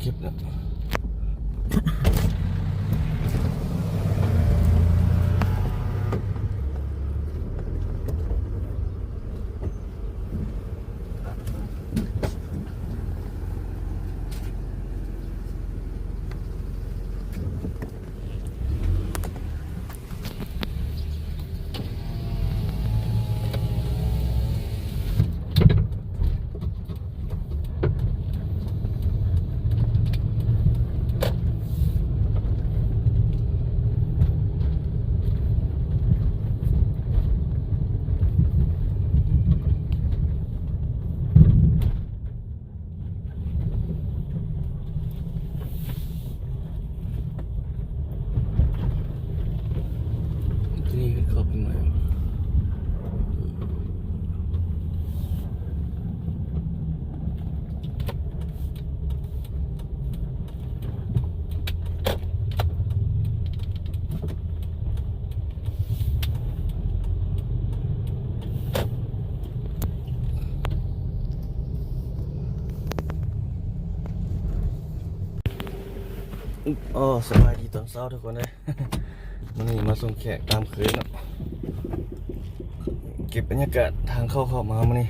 ເກັບແລ້ວ. ອໍ ສະບາຍດີຕອນເຊົ້າທຸກຄົນເອີຍ. ມື້ນີ້ມາສົ່ງແຂກຕາມເຄີຍເນາະ ເກັບບັນຍາກາດທາງເຂົ້າ ເຂົ້າມາມື້ນີ້.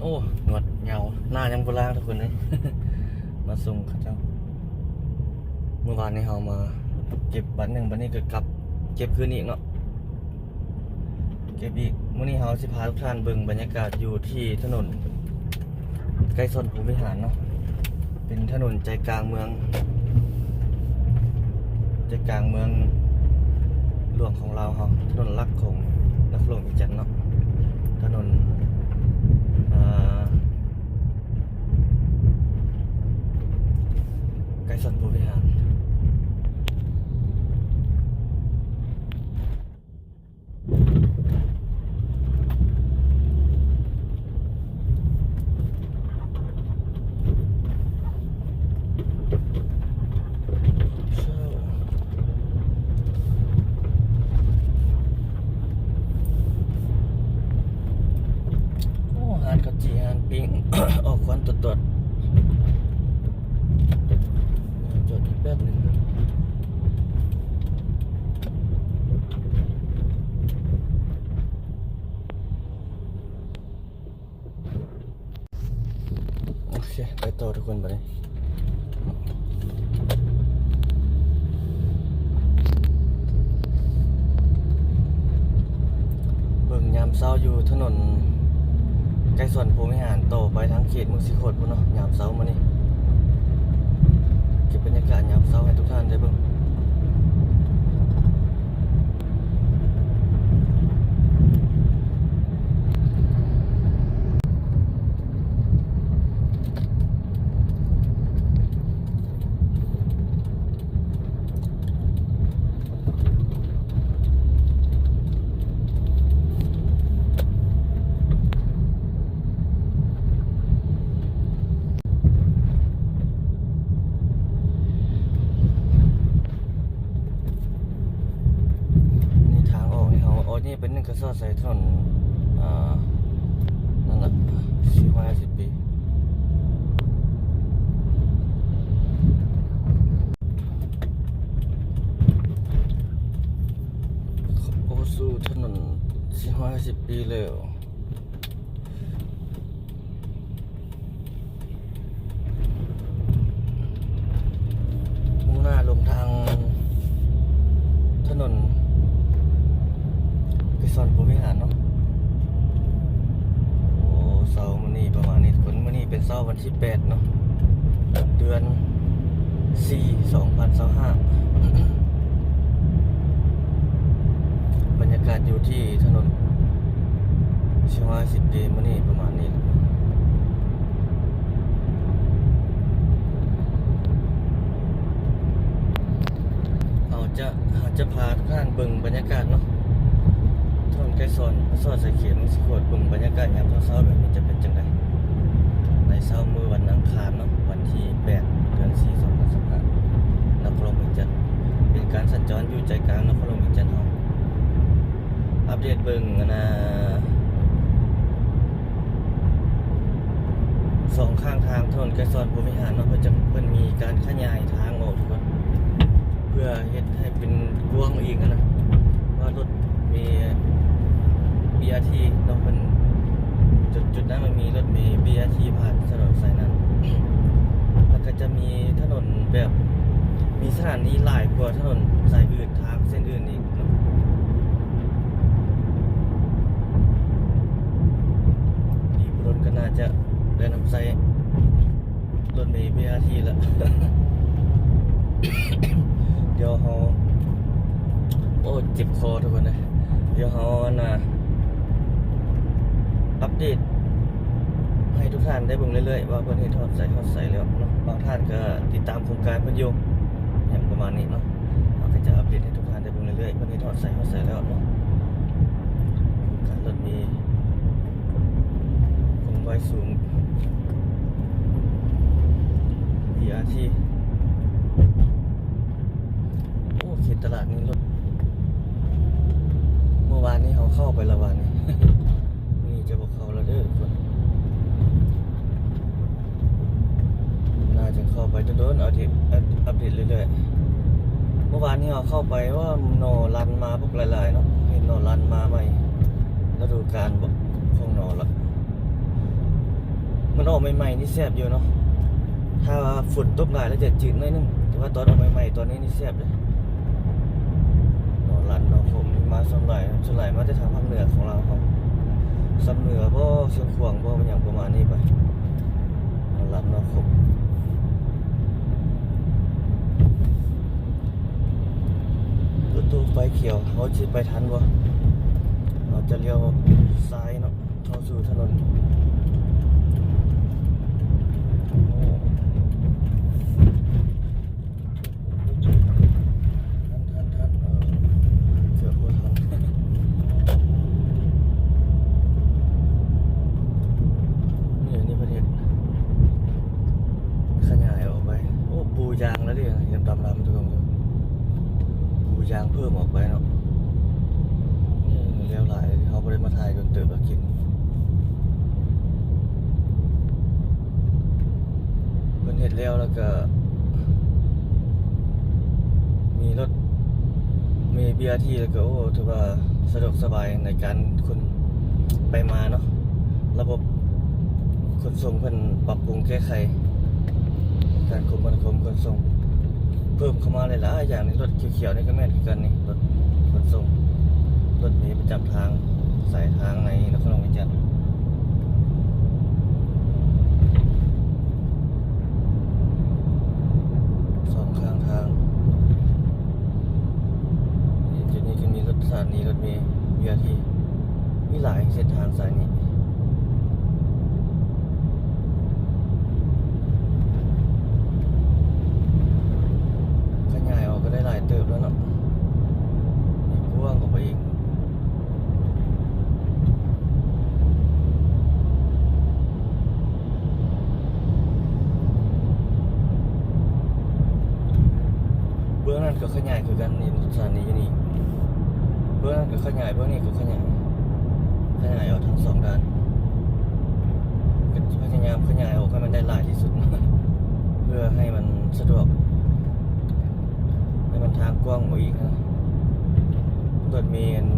ໂອ້ ໜວດເຫງົາ ໜ້າຍັງບໍ່ລ້າງທຸກຄົນເອີຍ. ມາສົ່ງເຂົາເຈົ້າ ມື້ວານນີ້ເຮົາມາເກັບບັດໜຶ່ງ ບັດນີ້ກໍກັບເກັບຄືນອີກເນາະ ເກັບອີກ. ມື້ນີ້ເຮົາຊິພາທຸກທ່ານເບິ່ງບັນຍາກາດຢູ່ທີ່ຖະໜົນໄກສອນພົມວິຫານເນາະ ເປັນຖະໜົນໃຈກາງເມືອງ ໃຈກາງເມືອງຫຼວງຂອງລາວເຮົາ ຖະໜົນຫຼັກຂອງນະຄອນຫຼວງວຽງຈັນເນາະ ຖະໜົນ ເອີ ໄກສອນພົມວິຫານ. ໂອ້ ຮ້ານເຂົ້າຈີ່ ຮ້ານປີ້ງ ອອກຄວັນຕວດໆ. ຈອດອີກແປັບໜຶ່ງ. ໂອເຄ ໄປຕໍ່ທຸກຄົນ ບັດນີ້ເບິ່ງຍາມເຊົ້າຢູ່ຖະໜົນໄກສອນພົມວິຫານ ຕໍ່ໄປທາງເຂດເມືອງສີໂຄດພຸ້ນເນາະ. ຍາມເຊົ້າມື້ນີ້ ເກັບບັນຍາກາດຍາມເຊົ້າໃຫ້ທຸກທ່ານໄດ້ເບິ່ງ. ນີ້ທາງອອກນີ້ເຮົາ ອອກນີ້ເປັນໜຶ່ງກະສອດໃສ່ຖະໜົນ ອ່າ ນັ້ນນະ ສີ່ຮ້ອຍຫ້າສິບປີ ເຂົ້າສູ່ຖະໜົນສີ່ຮ້ອຍຫ້າສິບປີແລ້ວ. ມຸ່ງໜ້າລົງທາງຖະໜົນໄກສອນພົມວິຫານເນາະ. ໂອ້ ເຊົ້າມື້ນີ້ປະມານນີ້ທຸກຄົນ ມື້ນີ້ເປັນເຊົ້າວັນທີແປດເນາະ ເດືອນສີ່ ສອງພັນຊາວຫ້າ. ບັນຍາກາດຢູ່ທີ່ຖະໜົນສີ່ຮ້ອຍຫ້າສິບປີມື້ນີ້ປະມານນີ້. ເຮົາຈະ ເຮົາຈະພາທຸກທ່ານເບິ່ງບັນຍາກາດເນາະ ຖະໜົນໄກສອນ ສອດໄຊເຂດ ເມືອງສີໂຄດ ເບິ່ງ ຍາມເຊົ້າໆແບບນີ້ຈະເປັນຈັ່ງໃດ? ໃນເຊົ້າມື້ວັນອັງຄານເນາະ ວັນທີແປດ ເດືອນສີ່ ສອງພັນຊາວຫ້າ ນະຄອນຫຼວງວຽງຈັນ ເປັນການສັນຈອນຢູ່ໃຈກາງນະຄອນຫຼວງວຽງຈັນເຮົາ ອັບເດດເບິ່ງອັນນ່າ ສອງຂ້າງທາງຖະໜົນໄກສອນພົມວິຫານເນາະ ເພິ່ນຈະ ເພິ່ນມີການຂະຫຍາຍທາງອອກທຸກຄົນ ເພື່ອເຮັດໃຫ້ເປັນກວ້າງອີກຫັ້ນນະ ວ່າລົດເມ ບີອາທີ ເນາະ ເພິ່ນ ຈຸດ ຈຸດນັ້ນມັນມີລົດເມບີອາທີຜ່ານຖະໜົນສາຍນັ້ນ ແລ້ວກໍຈະມີຖະໜົນແບບ ມີສະຖານີຫຼາຍກວ່າຖະໜົນສາຍອື່ນ ທາງເສັ້ນອື່ນອີກເນາະ ອີກບໍ່ດົນກໍໜ້າຈະໄດ້ນຳໃຊ້ ລົດເມບີອາທີລະ ດຽວເຮົາ ໂອ້ ເຈັບຄໍທຸກຄົນເອີຍ ດຽວເຮົາອັນນ່າ ອັບເດດໃຫ້ທຸກທ່ານໄດ້ເບິ່ງເລື້ອຍໆ ວ່າເພິ່ນເຮັດຮອດໃສຮອດໃສແລ້ວເນາະ ບາງທ່ານກໍຕິດຕາມໂຄງການເພິ່ນຢູ່ ຫຍັງປະມານນີ້ເນາະ ເຮົາກໍຈະອັບເດດໃຫ້ທຸກທ່ານໄດ້ເບິ່ງເລື້ອຍໆ ເພິ່ນເຮັດຮອດໃສຮອດໃສແລ້ວເນາະ ໂຄງການລົດເມ ຄວາມໄວສູງ ບີອາທີ ໂອ້ ເຂດຕະຫຼາດນີ້ລົດ ເມື່ອວານນີ້ເຮົາເຂົ້າໄປລະວານນີ້ ມື້ນີ້ຈະບໍ່ເຂົ້າລະເດີທຸກຄົນ ໜ້າຈະເຂົ້າໄປດົນໆ ອັບເດດ ອັບ ອັບເດດເລື້ອຍໆ ເມື່ອວານນີ້ເຮົາເຂົ້າໄປວ່າໜໍ່ລັນມາບັກຫຼາຍໆເນາະ ເຫັນໜໍ່ລັນມາໃໝ່ ລະດູການບໍ່ ຂອງໜໍ່ລະ ມັນອອກໃໝ່ໆນີ້ແຊບຢູ່ເນາະ ຖ້າວ່າຝົນຕົກຫຼາຍແລ້ວຈະຈືດໜ້ອຍໜຶ່ງ ແຕ່ວ່າຕອນອອກໃໝ່ໆຕອນນີ້ນີ້ແຊບເດ້ ໜໍ່ລັນ ໜໍ່ຂົມ ມາສ່ວນຫຼາຍ ສ່ວນຫຼາຍມາແຕ່ທາງພາກເໜືອຂອງລາວເຮົາ ຊຳເໜືອບໍ່ ຊຽງຂວາງບໍ່ ຫຍັງປະມານນີ້ໄປ ໜໍ່ລັນ ໜໍ່ຂົມ ລົດຕູ້ໄຟຂຽວ ເຮົາຊິໄປທັນບໍ່? ເຮົາຈະລ້ຽວຊ້າຍເນາະ ເຂົ້າສູ່ຖະໜົນ ໂອ້ ທັນ ທັນ ທັນ ເອີ ເກືອບບໍ່ທັນ ນີ້ ອັນນີ້ເພິ່ນເຮັດ ຂະຫຍາຍອອກໄປ ໂອ້ ປູຢາງແລ້ວເດ້ ຕາມລຳທຸກຄົນ ປູຢາງເພີ່ມອອກໄປເນາະ ເອີ ແລ້ວຫຼາຍ ເຮົາບໍ່ໄດ້ມາຖ່າຍດົນເຕີບແລ້ວ ກິນ ເພິ່ນເຮັດແລ້ວ ແລ້ວກໍມີລົດເມບີອາທີ ແລ້ວກໍ ໂອ້ ຖືວ່າສະດວກສະບາຍໃນການຂົນໄປມາເນາະ ລະບົບຂົນສົ່ງເພິ່ນປັບປຸງແກ້ໄຂ ການຄົມມະນາຄົມຂົນສົ່ງເພີ່ມເຂົ້າມາຫຼາຍໆຢ່າງນີ້ ລົດຂຽວໆນີ້ກໍແມ່ນຄືກັນນີ້ ລົດຂົນສົ່ງ ລົດເມປະຈຳທາງ ສາຍທາງໃນນະຄອນຫຼວງວຽງຈັນ ສອງຂ້າງທາງ ຈຸດນີ້ກໍມີລົດສະຖານີລົດເມ ບີອາທີ ມີຫຼາຍເສັ້ນທາງສາຍນີ້ ຂະຫຍາຍອອກກໍໄດ້ຫຼາຍເຕີບແລ້ວເນາະ ໃຫ້ກວ້າງອອກໄປອີກ. ເບື້ອງນັ້ນກໍຂະຫຍາຍຄືກັນ ນີ້ສະຖານີຢູ່ນີ້ ເບື້ອງນັ້ນກໍຂະຫຍາຍ ເບື້ອງນີ້ກໍຂະຫຍາຍ ຂະຫຍາຍອອກທັງສອງດ້ານ ກໍພະຍາຍາມຂະຫຍາຍອອກໃຫ້ມັນໄດ້ຫຼາຍທີ່ສຸດ ເພື່ອໃຫ້ມັນສະດວກ ໃຫ້ມັນທາງກວ້າງກວ່າອີກນະ ລົດເມອັນ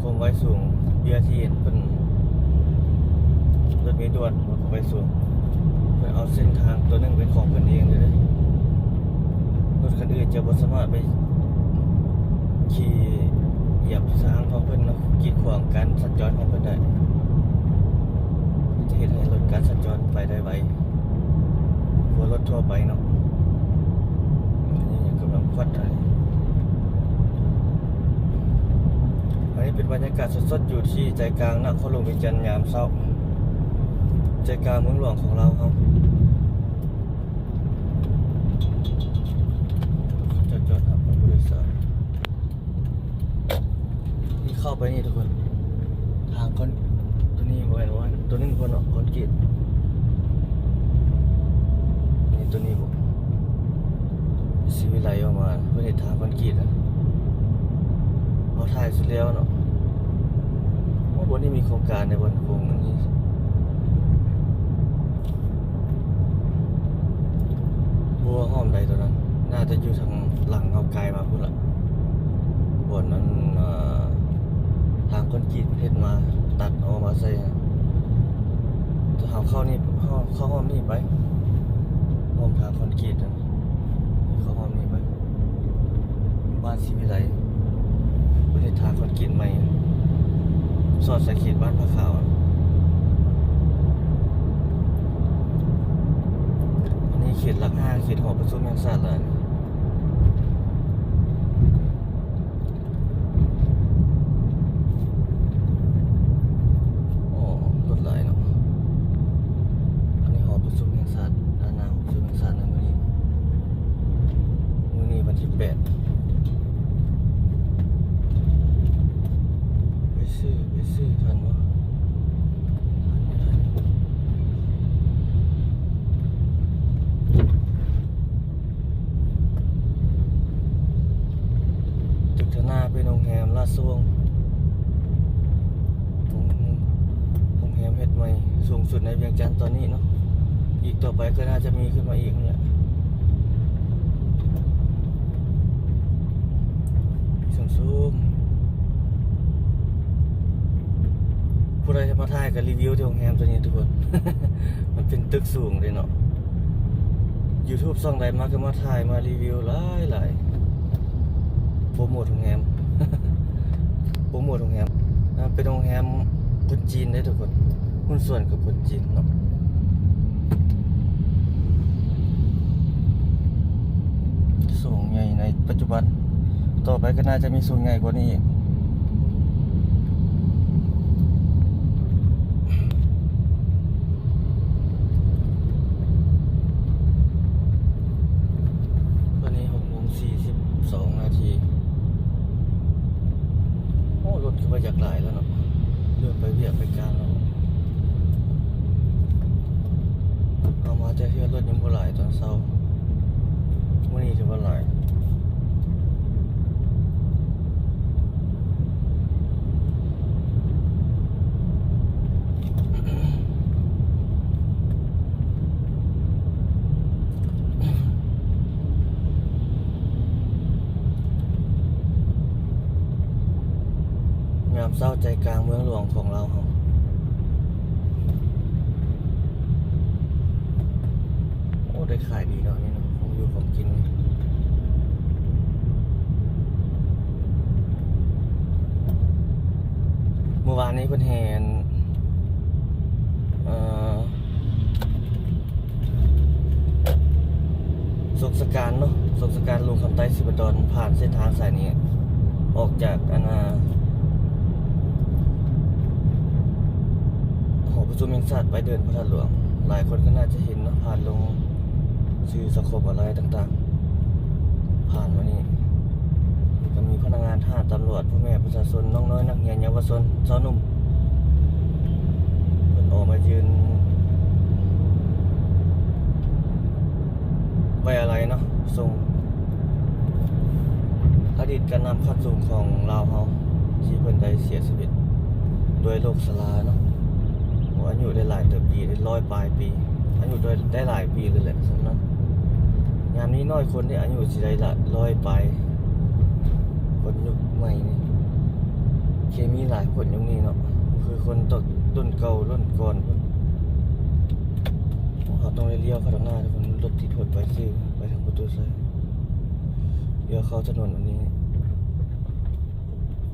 ຄວາມໄວສູງ ບີອາທີ ເພິ່ນ ລົດເມດ່ວນຄວາມໄວສູງ ເພິ່ນເອົາເສັ້ນທາງຕົວໜຶ່ງເປັນຂອງເພິ່ນເອງເລີຍເດ້ ລົດຄັນອື່ນຈະບໍ່ສາມາດໄປຂີ່ຫຽບທາງຂອງເພິ່ນເນາະ ກີດຂວາງການສັນຈອນຂອງເພິ່ນໄດ້ ຈະເຮັດໃຫ້ລົດການສັນຈອນໄປໄດ້ໄວ ກວ່າລົດທົ່ວໄປເນາະ ນີ້ກຳລັງຄວັດ ອັນນີ້ເປັນບັນຍາກາດສົດໆ ຢູ່ທີ່ໃຈກາງນະຄອນຫຼວງວຽງຈັນຍາມເຊົ້າ ໃຈກາງເມືອງຫຼວງຂອງລາວເຮົາ ຈອດ ຈອດຮັບຜູ້ໂດຍສານ ນີ້ເຂົ້າໄປນີ້ທຸກຄົນ ທາງຄົນ ຕົວນີ້ບໍ່ແມ່ນ ຕົວນີ້ເພິ່ນເນາະ ຄອນກຣີດ ນີ້ຕົວນີ້ບໍ ສີວິໄລເອົາມາ ເພິ່ນເຮັດທາງຄອນກຣີດນະ ເຮົາຖ່າຍສຸດແລ້ວເນາະ. ໂອ້ ບ່ອນນີ້ມີໂຄງການໃດ ບ່ອນໂຄ້ງອັນນີ້ ບໍ່ຮູ້ວ່າຫ້ອມໃດຕົວນັ້ນ ໜ້າຈະຢູ່ທາງຫຼັງເຮົາກາຍມາພຸ້ນລະ ບ່ອນນັ້ນ ເອີ ທາງຄອນກຣີດເພິ່ນເຮັດມາ ຕັດເອົາມາໃສ່ ເຮົາເຂົ້ານີ້ ເຮົາເຂົ້າຫ້ອມນີ້ໄປ ຫ້ອມທາງຄອນກຣີດນັ້ນ ເຂົ້າຫ້ອມນີ້ໄປ ບ້ານສີວິໄລ ເພິ່ນເຮັດທາງຄອນກຣີດໃໝ່ ສອດໃສ່ເຂດບ້ານຜາຂາວ. ອັນນີ້ເຂດຫຼັກຫ້າ ເຂດຫໍປະຊຸມແຫ່ງຊາດລະ. ໂອ້ ລົດຫຼາຍເນາະ ອັນນີ້ຫໍປະຊຸມແຫ່ງຊາດ ດ້ານໜ້າຫໍປະຊຸມແຫ່ງຊາດໃນມື້ນີ້ ມື້ນີ້ວັນທີແປດ ໄປຊື້ ໄປຊື້ທັນບໍ່? ທັນຢູ່ ທັນຢູ່. ຕຶກທາງໜ້າເປັນໂຮງແຮມລາຊະວົງ ໂຮງ ໂຮງແຮມເຮັດໃໝ່ສູງສຸດໃນວຽງຈັນຕອນນີ້ເນາະ ອີກຕໍ່ໄປກໍໜ້າຈະມີຂຶ້ນມາອີກຫັ້ນແຫຼະ ສູງໆ. ຜູ້ໃດມາຖ່າຍກໍຣີວິວທີ່ໂຮງແຮມຕົວນີ້ທຸກຄົນ ມັນເປັນຕຶກສູງເດ້ເນາະ. ຢູທູບຊ່ອງໃດມາກໍມາຖ່າຍມາຣີວິວຫຼາຍໆ ໂປຣໂມດໂຮງແຮມ ໂປຣໂມດໂຮງແຮມ ເປັນໂຮງແຮມຄົນຈີນເດ້ທຸກຄົນ ຫຸ້ນສ່ວນກັບຄົນຈີນເນາະ. ສູງໃຫຍ່ໃນປັດຈຸບັນ ຕໍ່ໄປກໍໜ້າຈະມີສູງໃຫຍ່ກວ່ານີ້ອີກ. ຕອນນີ້ຫົກໂມງສີ່ສິບສອງນາທີ. ໂອ້ ລົດຄືວ່າຢາກຫຼາຍແລ້ວເນາະ ເລີ່ມໄປວຽກໄປການແລ້ວ. ເຮົາມາແຕ່ເທື່ອລົດຍັງບໍ່ຫຼາຍຕອນເຊົ້າ ມື້ນີ້ຖືວ່າຫຼາຍ. ຍາມເຊົ້າໃຈກາງເມືອງຫຼວງຂອງລາວເຮົາ. ໂອ້ ໄດ້ຂາຍດີເນາະ ນີ້ເນາະ ຂອງຢູ່ຂອງກິນ. ເມື່ອວານນີ້ເພິ່ນແຫ່ ເອີ ສົງສະການເນາະ ສົງສະການຫຼວງຄຳໃຕ້ ສີບາດອນ ຜ່ານເສັ້ນທາງສາຍນີ້ ອອກຈາກ ອັນນ່າ ຫໍປະຊຸມແຫ່ງຊາດ ໄປເດີ່ນພະທາດຫຼວງ. ຫຼາຍຄົນກໍໜ້າຈະເຫັນເນາະ ຜ່ານລົງສື່ສັງຄົມອອນລາຍຕ່າງໆ ຜ່ານມານີ້ ກໍມີພະນັກງານທະຫານ, ຕຳຫຼວດ, ພໍ່ແມ່ປະຊາຊົນ, ນ້ອງນ້ອຍ, ນັກຮຽນ, ເຍົາວະຊົນ, ຊາວໜຸ່ມ ເພິ່ນອອກມາຢືນໄວ້ອາໄລເນາະ ສົ່ງອະດີດການນຳຂັ້ນສູງຂອງລາວເຮົາ ທີ່ເພິ່ນໄດ້ເສຍຊີວິດດ້ວຍໂລກຊະລາເນາະ. ໂອ້ ອາຍຸໄດ້ຫຼາຍເຕີບປີ ໄດ້ຮ້ອຍປາຍປີ ອາຍຸໄດ້ ໄດ້ຫຼາຍປີເລີຍແຫຼະ ສ່ຳນັ້ນ. ຍາມນີ້ນ້ອຍຄົນເດ້ ອາຍຸຊິໄດ້ລະຮ້ອຍປາຍ ຄົນຍຸກໃໝ່ນີ້ ເຄມີຫຼາຍໂພດຍຸກນີ້ເນາະ ຄືຄົນຕົ້ນເກົ່າລຸ້ນກ່ອນພຸ້ນ. ເຮົາຕ້ອງໄດ້ລ້ຽວເຂົ້າທາງໜ້າທຸກຄົນ ລົດຕິດໂພດໄປຊື່ ໄປທາງປະຕູໄຊ ລ້ຽວເຂົ້າຖະໜົນອັນນີ້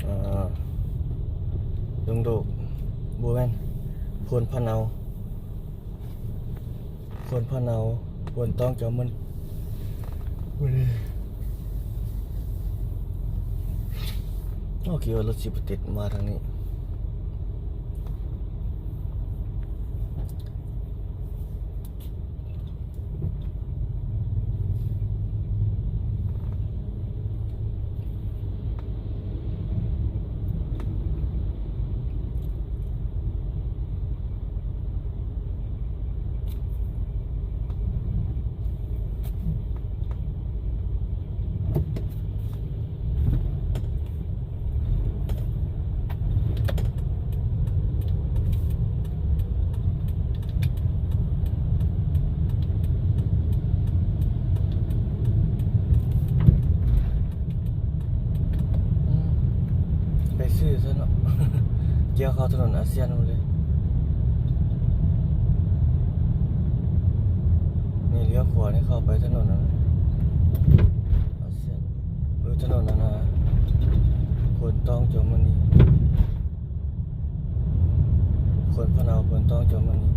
ອ່າ ດົງໂດກ ບໍ່ແມ່ນ ໂພນພະເນົາ. ຄົນພະເນົາ ຄົນຕ້ອງຈະມຶນ ໂອເຄ ວ່າລົດຊິບໍ່ຕິດ ມາທາງນີ້. ລ້ຽວເຂົ້າຖະໜົນອາຊຽນພຸ້ນເລີຍ. ນີ້ລ້ຽວຂວານີ້ເຂົ້າໄປຖະໜົນອາຊຽນ ຫຼື ຖະໜົນອັນນ່າ ໂພນຕອງ ຈອມມະນີ. ຄົນພະເນົາ ໂພນຕອງ ຈອມມະນີ.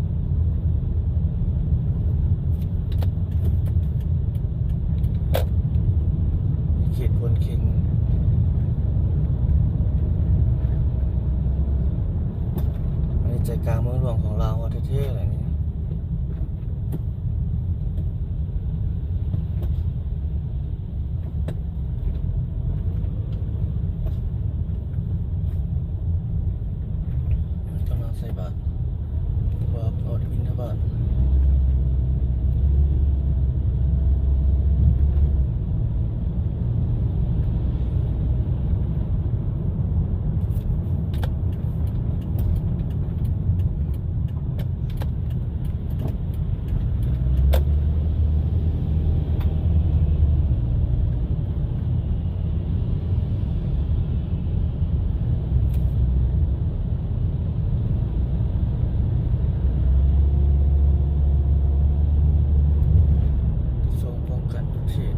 ເຂດໂພນເຄັງ. ອັນນີ້ໃຈກາງເມືອງຫຼວງຂອງລາວເຮົາແທ້ໆແຫຼະນີ້. ກຳລັງໃສ່ບາດ ວ່າອອກບິນທະບາດ. ກະຊວງປ້ອງກັນປະເທດ.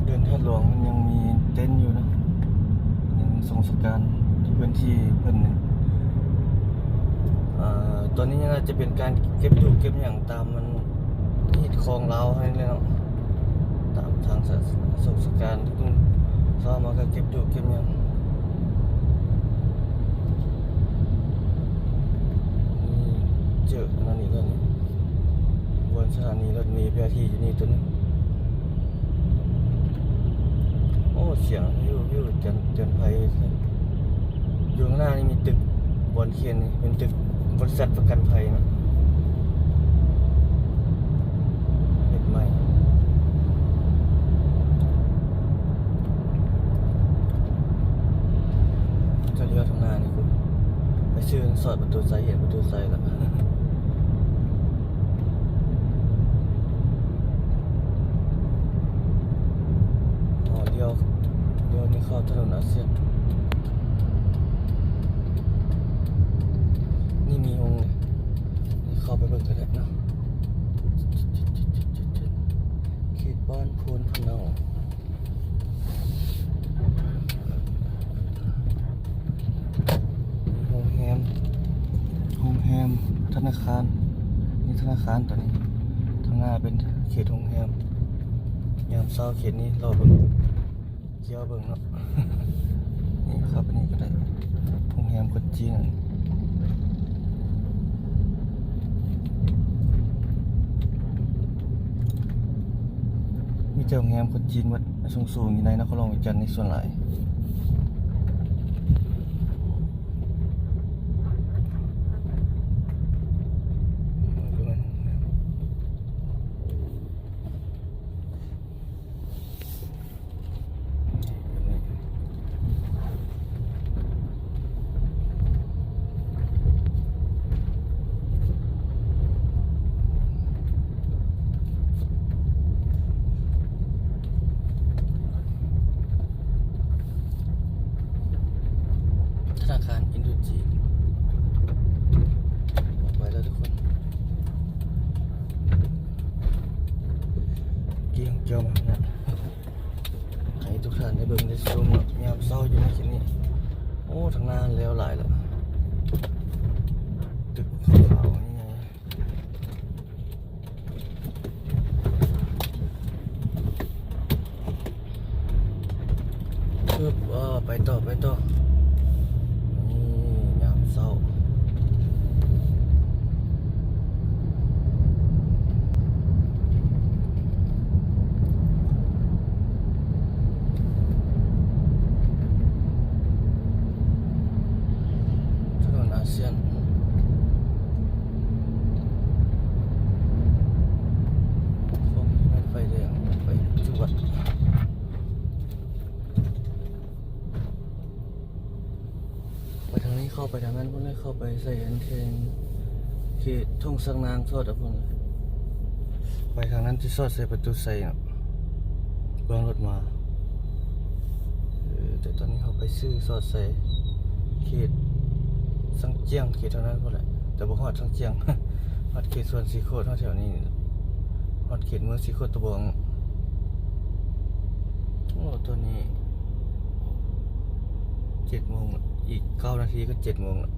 ເດີ່ນທາດຫຼວງມັນຍັງມີເຕັນຢູ່ເນາະ ຍັງສົ່ງສະການ ພື້ນທີ່ເພິ່ນ ເອີ ຕອນນີ້ໜ້າຈະເປັນການເກັບດູເກັບຫຍັງຕາມມັນຮີດຄອງລາວຫັ້ນແຫຼະເນາະ. ຕາມທາງສະ ສົກສະການທຸກເຊົ້າມາກະເກັບດູເກັບຫຍັງ. ນີ້ເຈີອັນນັ້ນອີກແລ້ວນີ້ ບ່ອນສະຖານີລົດເມ ບີອາທີ ຢູ່ນີ້ຕົວນີ້. ໂອ້ ສຽງວິວ ວິວ ເຕືອນ ເຕືອນໄພ. ຢູ່ຂ້າງໜ້ານີ້ມີຕຶກ ບ່ອນຂຽນນີ້ເປັນຕຶກບໍລິສັດປະກັນໄພເນາະ ເຮັດໃໝ່. ຈະລ້ຽວທາງໜ້ານີ້ພຸ້ນ ໄປຊື່ຊອຍປະຕູໄຊ ເຫັນປະຕູໄຊລະ. ອໍ ລ້ຽວ ລ້ຽວນີ້ເຂົ້າຖະໜົນອາຊຽນ. ນີ້ມີໂຮງ ນີ້ເຂົ້າໄປເບິ່ງກະໄດ້ເນາະ ເຂດບ້ານໂພນພະເນົາ. ໂຮງແຮມ ໂຮງແຮມ ທະນາຄານ ມີທະນາຄານຕົວນີ້. ທາງໜ້າເປັນເຂດໂຮງແຮມ ຍາມເຊົ້າເຂດນີ້ ລໍເບິ່ງ ທ່ຽວເບິ່ງເນາະ. ນີ້ເຂົ້າໄປນີ້ກະໄດ້ ໂຮງແຮມຄົນຈີນ. ມີແຕ່ໂຮງແຮມຄົນຈີນໝົດ ສູງໆ ຢູ່ໃນນະຄອນຫຼວງວຽງຈັນນີ້ສ່ວນຫຼາຍ. ທະນາຄານອິນໂດຈີນ ອອກໄປແລ້ວທຸກຄົນ. ກຽງຈອມຫັ້ນນະ ໃຫ້ທຸກທ່ານໄດ້ເບິ່ງໄດ້ຊົມເນາະ ຍາມເຊົ້າຢູ່ໃນເຂດນີ້. ໂອ້ ທາງໜ້າແລ້ວຫຼາຍແລ້ວ ຕຶກຂາວໆ ໃຫຍ່ໆ. ອືບ ເອີ ໄປຕໍ່ ໄປຕໍ່. ນີ້ຍາມເຊົ້າ ຖະໜົນອາຊຽນ ໂຄ້ງໄຟແດງໄປຈຸດ ໄປທາງນີ້ ເຂົ້າໄປທາງນັ້ນພຸ້ນເລີຍ ເຂົ້າໄປໃສ່ອັນແທ່ງເຂດທົ່ງສັກນາງທອດອະພຸ້ນເລີຍ. ໄປທາງນັ້ນທີ່ສອດໃສ່ປະຕູໄຊເນາະ ເບື້ອງລົດມາ. ເອີ ແຕ່ຕອນນີ້ເຮົາໄປຊື່ສອດໃສ່ເຂດຊາງຈຽງ ເຂດທາງນັ້ນພຸ້ນແຫຼະ ແຕ່ບໍ່ຮອດຊາງຈຽງ ຮອດເຂດສວນສີໂຄດ ຮອດແຖວນີ້ ຮອດເຂດເມືອງສີໂຄດຕະບອງ. ໂອ້ ຕອນນີ້ເຈັດໂມງ ອີກເກົ້ານາທີກໍເຈັດໂມງລະ.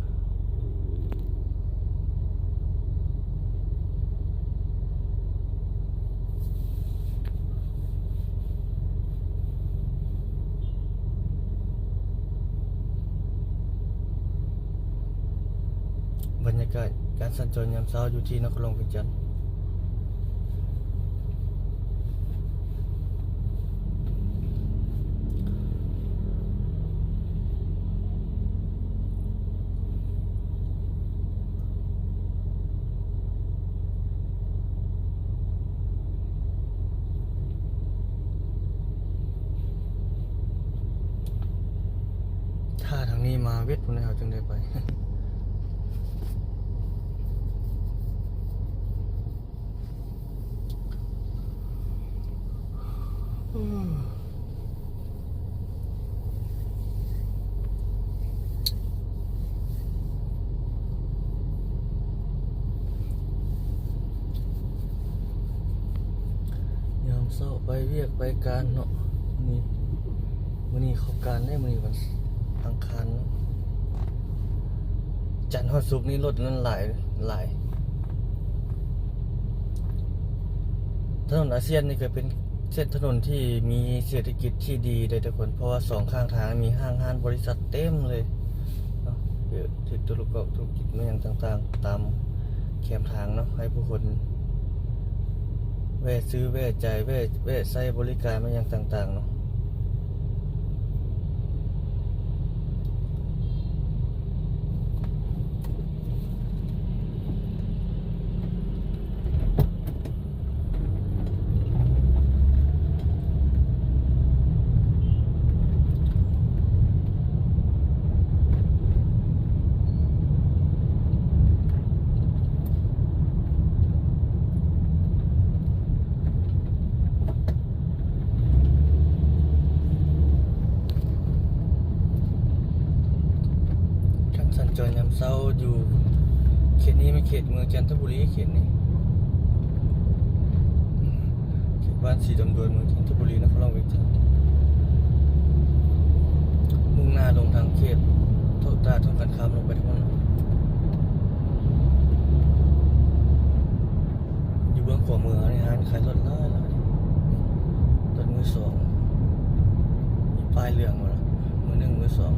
ບັນຍາກາດການສັນຈອນຍາມເຊົ້າຢູ່ທີ່ນະຄອນຫຼວງວຽງຈັນ. ຖ້າທາງນີ້ມາເວັດພຸ້ນແຫຼະ ເຮົາຈຶ່ງໄດ້ໄປ. ຍາມເຊົ້າໄປວຽກໄປການເນາະ ມື້ນີ້ ມື້ນີ້ເຂົ້າການເດ້ ມື້ນີ້ວັນອັງຄານເນາະ. ຈັນຮອດສຸກນີ້ລົດນັ້ນຫຼາຍ ຫຼາຍ. ຖະໜົນອາຊຽນນີ້ກໍເປັນເສັ້ນຖະໜົນທີ່ມີເສດຖະກິດທີ່ດີເດ້ທຸກຄົນ ເພາະວ່າສອງຂ້າງທາງມີຫ້າງຮ້ານບໍລິສັດເຕັມເລີຍເນາະ ເຮັດທຸລະກອບທຸລະກິດແມ່ນຫຍັງຕ່າງໆ ຕາມແຄມທາງເນາະ ໃຫ້ຜູ້ຄົນແວ່ຊື້ແວ່ຈ່າຍ ແວ່ ແວ່ໃຊ້ບໍລິການແມ່ນຫຍັງຕ່າງໆເນາະ. ທາງສັນຈອນຍາມເຊົ້າຢູ່ເຂດນີ້ແມ່ນເຂດເມືອງຈັນທະບູລີ ເຂດນີ້ ເຂດບ້ານສີດຳດວນ ເມືອງຈັນທະບູລີ ນະຄອນຫຼວງວຽງຈັນ ມຸ່ງໜ້າລົງທາງເຂດ ໂທ ຕະຫຼາດທົ່ງກັນຂ້າມລົງໄປທາງນັ້ນ. ຢູ່ເບື້ອງຂວາມືເຮົານີ້ຮ້ານຂາຍລົດຫຼາຍໆ ລົດມືສອງ ມີປ້າຍເຫຼືອງໝົດລະ ມືໜຶ່ງ ມືສອງ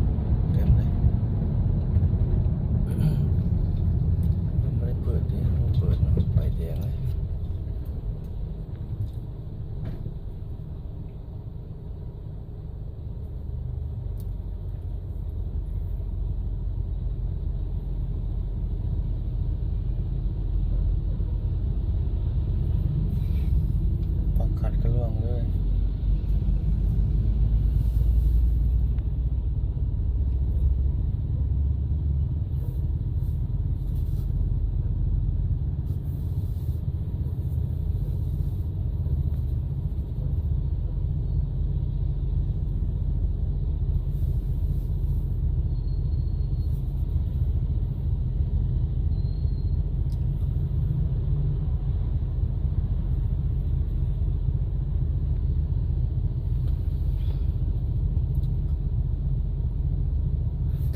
ເຕັມເລີຍ. ເພິ່ນບໍ່ໄດ້ເປີດເດ້ ບໍ່ເປີດເນາະ ໄຟແດງເລີຍ. ປາກກັດກະລ່ວງເລີຍ.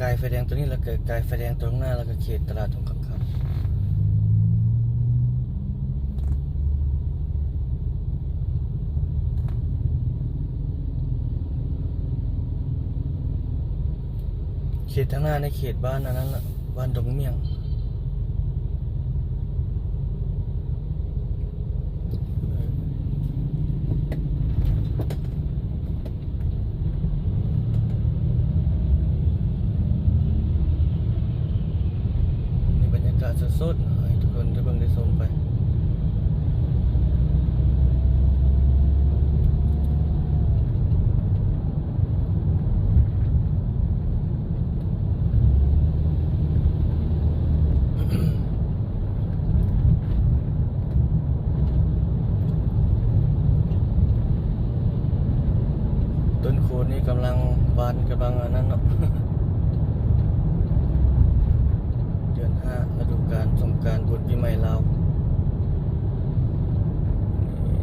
ກາຍໄຟແດງຕົວນີ້ ແລ້ວກໍກາຍໄຟແດງຕົວຂ້າງໜ້າ ແລ້ວກໍເຂດຕະຫຼາດທົ່ງຄຳ. ເຂດທາງໜ້າໃນເຂດບ້ານອັນນັ້ນລະ ບ້ານດົງໝ້ຽງ. ນີ້ບັນຍາກາດສົດໆ ໃຫ້ທຸກຄົນໄດ້ເບິ່ງໄດ້ຊົມໄປ. ເ ຕົ້ນໂຄນນີ້ກຳລັງບານ ກຳລັງອັນນັ້ນເນາະ ເດືອນຫ້າ ລະດູການສົງການ ບຸນປີໃໝ່ລາວ.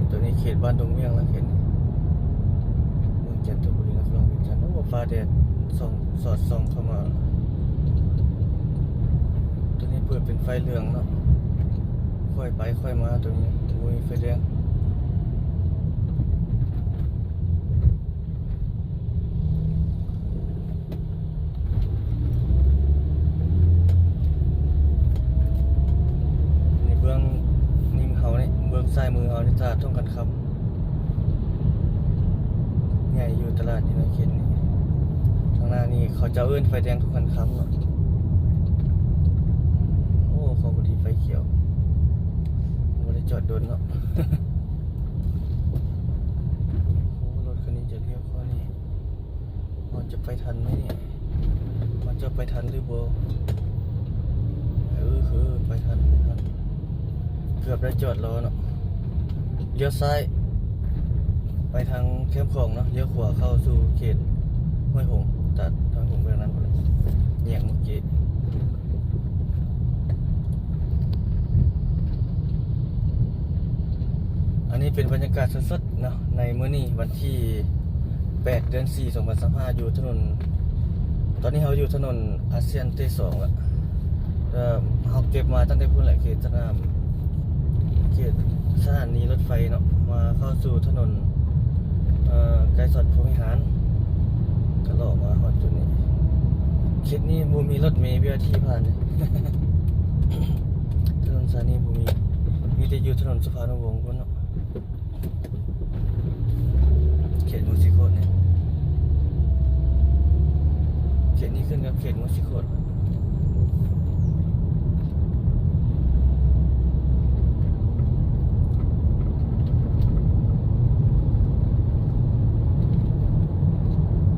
ຕົວນີ້ເຂດບ້ານດົງວຽງລະ ເຂດນີ້ ເມືອງຈັນທະບູລີ ນະຄອນຫຼວງວຽງຈັນ. ໂອ້ ຟ້າແດດສ່ອງ ສອດສ່ອງເຂົ້າມາ. ຕົວນີ້ເປີດເປັນໄຟເຫຼືອງເນາະ ຄ່ອຍໄປຄ່ອຍມາ. ຕົວນີ້ບໍ່ມີໄຟແດງ. ນີ້ເບື້ອງນີ້ເຮົານີ້ ເບື້ອງຊ້າຍມືເຮົານີ້ຕະຫຼາດທົ່ງຂັນຄຳ ໃຫຍ່ຢູ່ຕະຫຼາດຢູ່ໃນເຂດນີ້. ທາງໜ້ານີ້ເຂົາເຈົ້າເອີ້ນໄຟແດງທົ່ງຂັນຄຳເນາະ. ໂອ້ ຂອງບໍ່ດີໄຟຂຽວ ບໍ່ໄດ້ຈອດດົນເນາະ. ໂອ້ ລົດຄັນນີ້ຈະລ້ຽວ ຂໍ້ນີ້ ເຮົາຈະໄປທັນໄໝນີ້? ເຮົາຈະໄປທັນຫຼືບໍ່? ເອີ ເອີ ໄປທັນ ໄປທັນ ເກືອບໄດ້ຈອດລໍເນາະ. ລ້ຽວຊ້າຍໄປທາງແຄມຂອງເນາະ, ລ້ຽວຂວາເຂົ້າສູ່ເຂດຫ້ວຍຫົງ, ຕັດທາງຫົງໄປທາງນັ້ນພຸ້ນແຫຼະ ແຍກເມື່ອກີ້. ອັນນີ້ເປັນບັນຍາກາດສົດໆ ເນາະ ໃນມື້ນີ້ວັນທີແປດ ເດືອນສີ່ ສອງພັນຊາວຫ້າ ຢູ່ຖະໜົນ ຕອນນີ້ເຮົາຢູ່ຖະໜົນອາຊຽນເຕສອງລະ. ເອີ ເຮົາເກັບມາຕັ້ງແຕ່ພຸ້ນແຫຼະ ເຂດສະໜາມ ເຂດສະຖານີລົດໄຟເນາະ ມາເຂົ້າສູ່ຖະໜົນ ເອີ ໄກສອນພົມວິຫານ ກະເລາະມາຮອດຈຸດນີ້. ເຂດນີ້ບໍ່ມີລົດເມວີອາທີຜ່ານເດ້ ຖະໜົນສາຍນີ້ບໍ່ມີ ມີແຕ່ຢູ່ຖະໜົນສຸພານຸວົງພຸ້ນເນາະ. ເຂດເມືອງສີໂຄດນີ້ ເຂດນີ້ຂຶ້ນກັບເຂດເມືອງສີໂຄດ.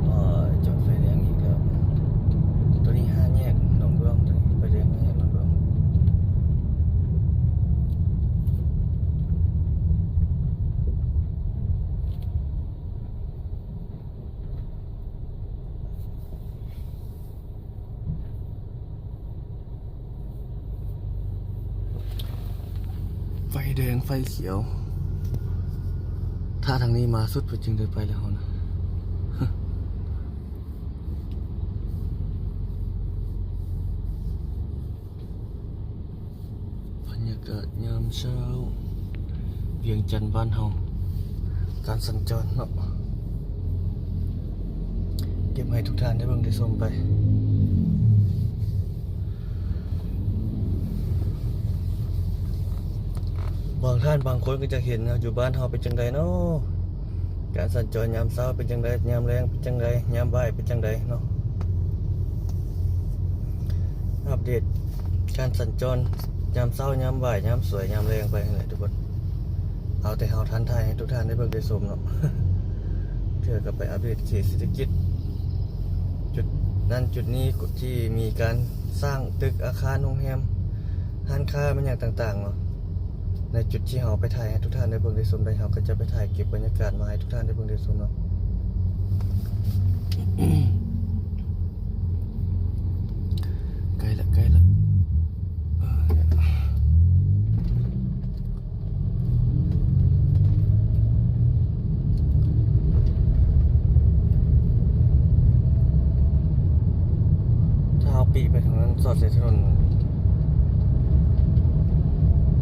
ໂອ້ຍ ຈອດໄຟແດງອີກແລ້ວ. ຕົວນີ້ຫ້າແຍກໜອງດວງ, ຕົວນີ້ໄຟແດງຫ້າແຍກໜອງດວງ. ໄຟແດງໄຟຂຽວ ຖ້າທາງນີ້ມາສຸດ ເພິ່ນຈຶ່ງໄດ້ໄປແລ້ວເຮົານະ. ບັນຍາກາດຍາມເຊົ້າ ວຽງຈັນບ້ານເຮົາ ການສັນຈອນເນາະ ເກັບໃຫ້ທຸກທ່ານໄດ້ເບິ່ງໄດ້ຊົມໄປ. ບາງທ່ານບາງຄົນກໍຈະເຫັນເນາະ ຢູ່ບ້ານເຮົາເປັນຈັ່ງໃດເນາະ ການສັນຈອນຍາມເຊົ້າເປັນຈັ່ງໃດ ຍາມແລງເປັນຈັ່ງໃດ ຍາມບ່າຍເປັນຈັ່ງໃດເນາະ. ອັບເດດການສັນຈອນຍາມເຊົ້າ ຍາມບ່າຍ ຍາມສວຍ ຍາມແລງໄປຫັ້ນແຫຼະທຸກຄົນ. ເອົາແຕ່ເຮົາທັນຖ່າຍໃຫ້ທຸກທ່ານໄດ້ເບິ່ງໄດ້ຊົມເນາະ ເທື່ອກໍໄປອັບເດດເຂດເສດຖະກິດ ຈຸດນັ້ນຈຸດນີ້ ທີ່ມີການສ້າງຕຶກອາຄານໂຮງແຮມ ຮ້ານຄ້າແມ່ນຫຍັງຕ່າງໆເນາະ. ໃນຈຸດທີ່ເຮົາໄປຖ່າຍໃຫ້ທຸກທ່ານໄດ້ເບິ່ງໄດ້ຊົມໄດ້ ເຮົາກໍຈະໄປຖ່າຍເກັບບັນຍາກາດມາໃຫ້ທຸກທ່ານໄດ້ເບິ່ງໄດ້ຊົມເນາະ. ໃກ້ລະ ໃກ້ລະ ເອີ ຖ້າເຮົາປີກໄປທາງນັ້ນ ສອດໃສ່ຖະໜົນ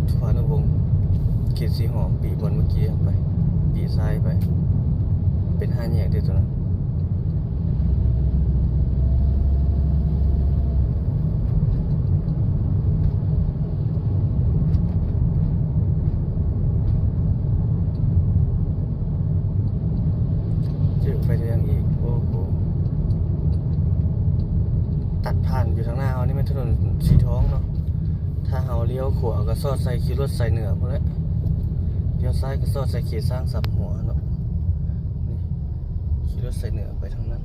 ສຸພານຸວົງ ເຂດສີຫອມ ປີກບ່ອນເມື່ອກີ້ໄປ ປີກຊ້າຍໄປ ເປັນຫ້າແຍກເດ້ຕົວນັ້ນ. ເຈີໄຟແດງອີກ ໂອ້ໂຫ ຕັດຜ່ານຢູ່ທາງໜ້າເຮົານີ້ແມ່ນຖະໜົນສີທອງເນາະ. ຖ້າເຮົາລ້ຽວຂວາກໍສອດໃສ່ຄີລົດສາຍເໜືອພຸ້ນແຫຼະ, ລ້ຽວຊ້າຍກໍສອດໃສ່ເຂດຊ້າງສາມຫົວເນາະ. ນີ້ ຂີ່ລົດສາຍເໜືອໄປທາງນັ້ນ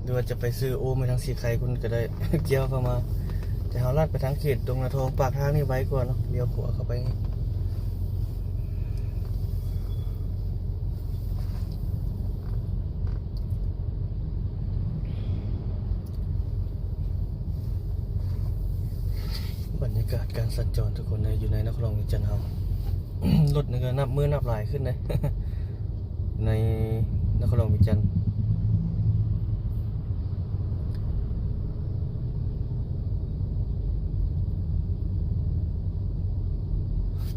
ຫຼືວ່າຈະໄປຊື້ໂອມໄປທາງສີໄຄພຸ້ນກໍໄດ້ ກ່ຽວເຂົ້າມາ. ແຕ່ເຮົາລັດໄປທາງເຂດດົງນາທອງ ປາກທາງນີ້ໄວກວ່າເນາະ, ລ້ຽວຂວາເຂົ້າໄປນີ້. ກາດການສັນຈອນທຸກຄົນເອີຍ ຢູ່ໃນນະຄອນຫຼວງວຽງຈັນເຮົາ ລົດນີ້ກໍນັບມື້ນັບຫຼາຍຂຶ້ນເດ້ ໃນນະຄອນຫຼວງວຽງຈັນ.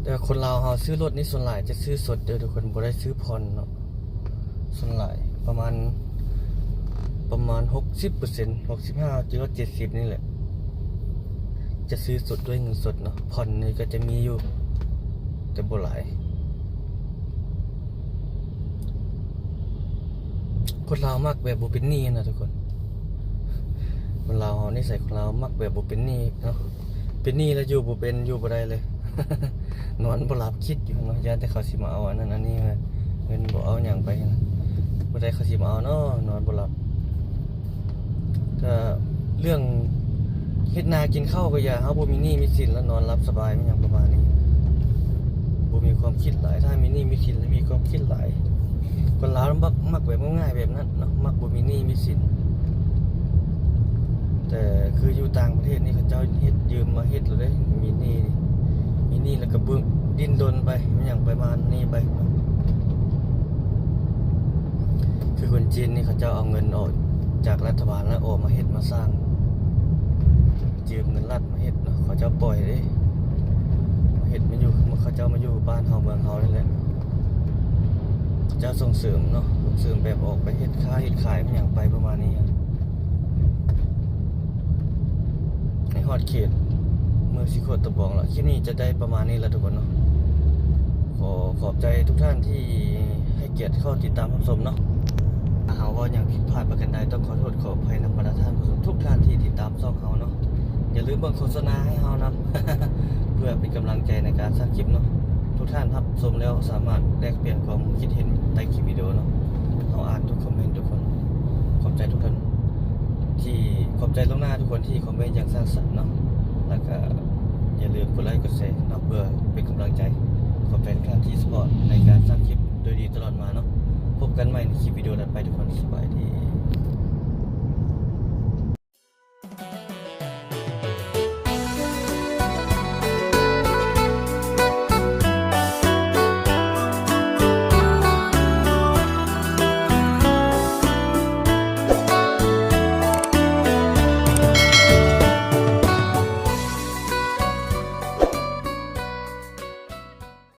ແຕ່ຄົນລາວເຮົາຊື້ລົດນີ້ ສ່ວນຫຼາຍຈະຊື້ສົດເດີທຸກຄົນ ບໍ່ໄດ້ຊື້ຜ່ອນເນາະ. ສ່ວນຫຼາຍປະມານ ປະມານຫົກສິບເປີເຊັນ ຫົກສິບຫ້າ ຫຼືວ່າເຈັດສິບນີ້ແຫຼະ ຈະຊື້ສົດດ້ວຍເງິນສົດເນາະ. ຜ່ອນນີ້ກໍຈະມີຢູ່ ແຕ່ບໍ່ຫຼາຍ. ຄົນລາວມັກແບບບໍ່ເປັນໜີ້ນະທຸກຄົນ. ຄົນລາວເຮົາ ນິໄສຄົນລາວມັກແບບບໍ່ເປັນໜີ້ເນາະ. ເປັນໜີ້ແລ້ວຢູ່ບໍ່ເປັນ ຢູ່ບໍ່ໄດ້ເລີຍ ນອນບໍ່ຫຼັບ ຄິດຢູ່ເນາະ ຢ້ານແຕ່ເຂົາຊິມາເອົາອັນນັ້ນອັນນີ້ ເງິນບໍ່ເອົາຫຍັງໄປນະ ບໍ່ໄດ້ເຂົາຊິມາເອົາເນາະ ນອນບໍ່ຫຼັບ. ກໍເລື່ອງເຮັດນາກິນເຂົ້າກໍຢ່າ ເຮົາບໍ່ມີໜີ້ມີສິນ ແລ້ວນອນຫຼັບສະບາຍ ແມ່ນຫຍັງປະມານນີ້ ບໍ່ມີຄວາມຄິດຫຼາຍ. ຖ້າມີໜີ້ມີສິນແລ້ວມີຄວາມຄິດຫຼາຍ. ຄົນລາວມັກ ມັກແບບງ່າຍໆແບບນັ້ນເນາະ ມັກບໍ່ມີໜີ້ມີສິນ. ແຕ່ຄືຢູ່ຕ່າງປະເທດນີ້ ເຂົາເຈົ້າເຮັດ ຢືມມາເຮັດໂລດເດ້ ມີໜີ້ນີ້ ມີໜີ້ແລ້ວກໍບຶ້ງ ດີ້ນດົນໄປ ແມ່ນຫຍັງປະມານນີ້ໄປ. ຄືຄົນຈີນນີ້ ເຂົາເຈົ້າເອົາເງິນອອກຈາກລັດຖະບານ ແລ້ວອອກມາເຮັດມາສ້າງ ຢືມເງິນລັດມາເຮັດເນາະ ເຂົາເຈົ້າປ່ອຍເດ້ ເຮັດມາຢູ່ ເຂົາເຈົ້າມາຢູ່ບ້ານເຮົາເມືອງເຮົານີ້ແຫຼະ. ເຈົ້າສົ່ງເສີມເນາະ ສົ່ງເສີມແບບອອກໄປເຮັດຄ້າເຮັດຂາຍ ແມ່ນຫຍັງໄປປະມານນີ້. ໃຫ້ຮອດເຂດເມືອງສີໂຄດຕະບອງລະ. ຄລິບນີ້ຈະໄດ້ປະມານນີ້ລະທຸກຄົນເນາະ. ຂໍຂອບໃຈທຸກທ່ານທີ່ໃຫ້ກຽດເຂົ້າຕິດຕາມຮັບຊົມເນາະ. ຖ້າເຮົາເວົ້າຫຍັງຜິດພາດປະການໃດ ຕ້ອງຂໍໂທດຂໍອະໄພນຳບັນດາທ່ານຜູ້ຊົມທຸກທ່ານທີ່ຕິດຕາມຊ່ອງເຮົາເນາະ. ຢ່າລືມເບິ່ງໂຄສະນາໃຫ້ເຮົານຳ ເພື່ອເປັນກຳລັງໃຈໃນການສ້າງຄລິບເນາະ. ທຸກທ່ານຮັບຊົມແລ້ວສາມາດແລກປ່ຽນຄວາມຄິດເຫັນໃຕ້ຄລິບວິດີໂອເນາະ. ເຮົາອ່ານທຸກຄອມເມັນທຸກຄົນ. ຂອບໃຈທຸກທ່ານທີ່ ຂອບໃຈລ່ວງໜ້າທຸກຄົນທີ່ຄອມເມັນຢ່າງສ້າງສັນເນາະ. ແລ້ວກະຢ່າລືມກົດໄລກົດແຊເນາະ ເພື່ອເປັນກຳລັງໃຈ. ຂອບໃຈທຸກທ່ານທີ່ສະພອດໃນການສ້າງຄລິບໂດຍດີຕະຫຼອດມາເນາະ. ພົບກັນໃໝ່ໃນຄລິບວິດີໂອຖັດໄປທຸກຄົນ. ສະບາຍດີ.